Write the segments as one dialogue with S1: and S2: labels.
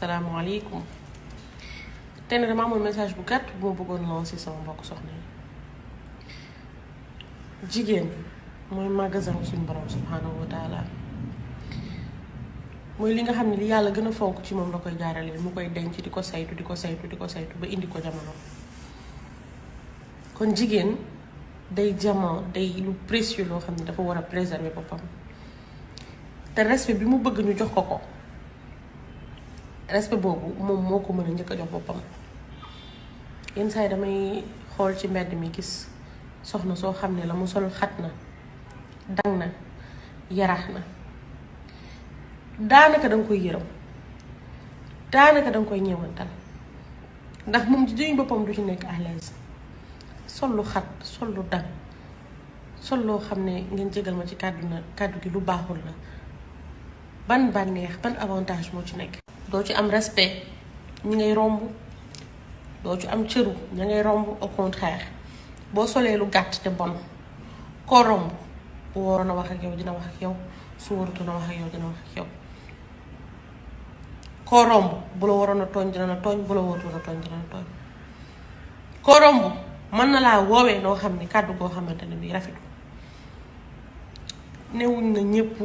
S1: salaamaaleykum tey nag dama amoon message bu gàtt bu ma bëggoon lancer sama mbokk soxna yi. jigéen mooy magasin suñu borom subhanahu wa taala mooy li nga xam ne li yàlla gën a fonk ci moom la koy jaarale mu koy denc di ko saytu ba indi ko jamono. kon jigéen day jamono day lu précieux loo xam ne dafa war a préserver boppam te respect bi mu bëgg ñu jox ko respect boobu moom moo ko mën a njëkk a jox boppam. yenn saa yi damay xool ci mbedd mi gis soxna soo xam ne la mu sol xat na dang na yaraax na daanaka danga koy yërëm daanaka danga koy ñeewantal ndax moom ci jëriñ boppam du ci nekk à l'aise sol lu xat sol lu dang sol loo xam ne ngeen jégal ma ci kàddu gi lu baaxul la. ban bànneex ban avantage moo ci nekk. doo ci am respect ñi ngay romb doo ci am cëru ña ngay romb au contraire boo solee lu gàtt te bon koo romb bu waroon a wax ak yow dina wax ak yow su warutoon a wax ak yow dina wax ak yow. koo romb bu la waroon a tooñ dina la tooñ bu la warutoon a tooñ dina la tooñ. koo romb mën na laa woowee noo xam ne kàddu goo xamante ne bii rafetul. newuñ na ñëpp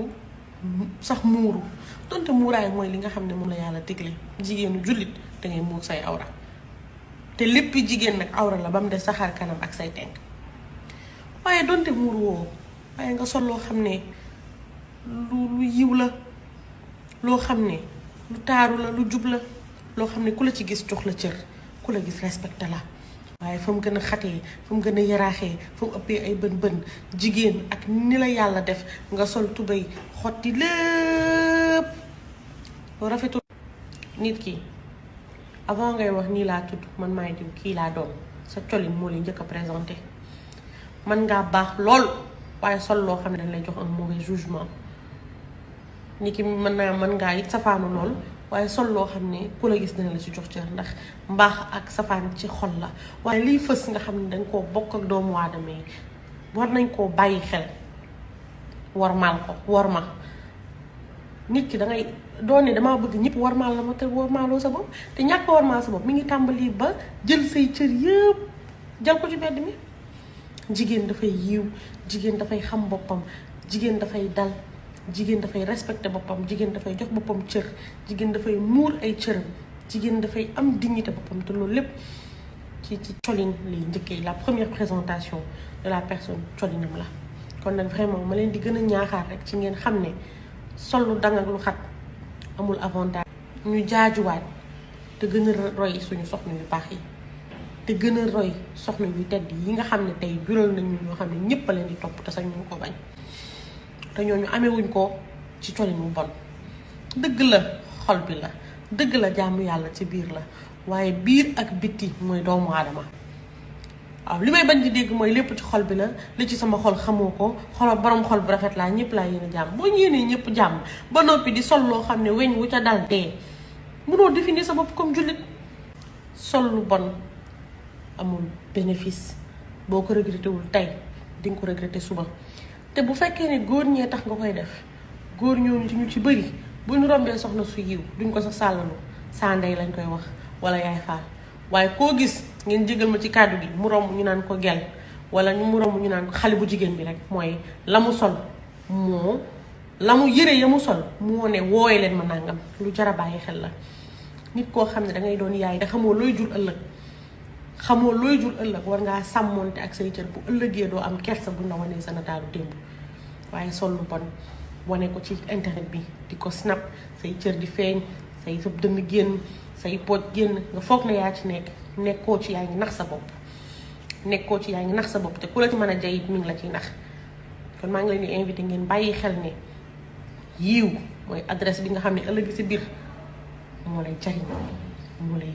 S1: sax muuru donte muuraay mooy li nga xam ne moom la yàlla digle jigéenu jullit dangay muur say awra te lépp jigéen nag awra la ba mu des saxaar kanam ak say tenk waaye donte muuru woo waaye nga sol loo xam ne lu yiw la loo xam ne lu taaru la lu jub la loo xam ne ku la ci gis jox la cër ku la gis respecté la. waaye fa mu gën a xatee fa mu gën a yaraaxee fa mu ëppee ay bën jigéen ak ni la yàlla def nga sol tubéy xotti lépp loo rafetul. nit ki avant ngay wax nii laa tudd man maay diw kii laa doon sa colin moo lay njëkk a présenté. man ngaa baax lool waaye sol loo xam ne dañ lay jox un mauvais jugement. nit ki mën ngaa it safaanu lool waaye sol loo xam ne ku la gis dina la ci jox cër ndax mbaax ak safaan ci xol la. waaye liy fës nga xam ne dañ koo bokk ak doomu aadama yi war nañ koo bàyyi xel warmaal ko warma. nit ki dangay doon ne damaa bëgg ñëpp warmaal la ma te warmaaloo sa bopp te ñàkk warmaal sa bopp mi ngi tàmbali ba jël say cër yëpp jël ko ci mbedd mi. jigéen dafay yiw jigéen dafay xam boppam jigéen dafay dal. jigéen dafay respecté boppam jigéen dafay jox boppam cër jigéen dafay muur ay cëram jigéen dafay am dignité boppam te loolu lépp ci colin lay njëkkee la première présentation de la personne colinam la. kon nag vraiment ma leen di gën a ñaaxaar rek ci ngeen xam ne sol lu dang ak lu xat amul avantage. ñu jaajuwaat te gën a roy suñu soxna yu baax yi te gën a roy soxna yu tedd yi nga xam ne tey jural nañu ñoo xam ne ñëpp a leen di topp te sax ñu ko bañ. te ñooñu amewuñ ko ci colin bu bon. dëgg la xol bi la dëgg la jaamu yàlla ci biir la waaye biir ak bitti mooy doomu aadama. waaw li may bañ di dégg mooy lépp ci xol bi la li ci sama xol xamoo ko xol borom xol bu rafet laa ñëpp laa yéene jàmm. boo yéenee ñëpp jàmm ba noppi di sol loo xam ne weñ wu ca dal dee mënoo définir sa bopp comme jullit. sol lu bon amul bénéfice boo ko regretté wul tey di nga ko regretté suba. te bu fekkee ne góor ñee tax nga koy def góor ñooñu ci ñu ci bëri bu ñu rombee soxna su yiw duñ ko sax sàllalu saa ndey lañ koy wax wala yaay faal. waaye koo gis ngeen jégal ma ci kàddu gi mu romb ñu naan ko gel wala mu romb ñu naan ko xale bu jigéen bi rek mooy la mu sol moo la mu yëre ya mu sol moo ne wooye leen ma nangam. lu jar a bàyyi xel la. nit koo xam ne dangay doon yaay te xamoo looy jur ëllëg war ngaa sàmmoonte ak say cër bu ëllëgee doo am kersa bu na wanee sa nataalu démb. waaye sol lu bon wane ko ci internet bi di ko snap say cër di feeñ say sëb dënn génn say pooj génn nga foog na yaa ci nekkoo ci yaa ngi nax sa bopp te ku la ci mën a jayit mi ngi la ciy nax. kon maa ngi leen di invité ngeen bàyyi xel ne yiw mooy adresse bi nga xam ne ëllëg si biir moo lay jariñ moo lay